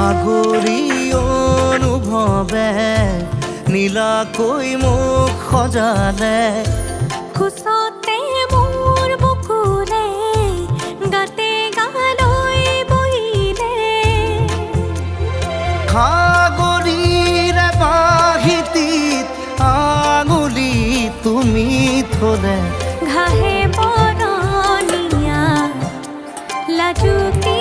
আগুৰি অনুভৱে নীলাকৈ মোক সজালে। কোচতে মোৰ বুকুলে গাতে গালৈ বহিলে। খাগৰিৰে বাহিতিত আঙুলি তুমি থলে। ঘাঁহে বৰণীয়া লাজুকী।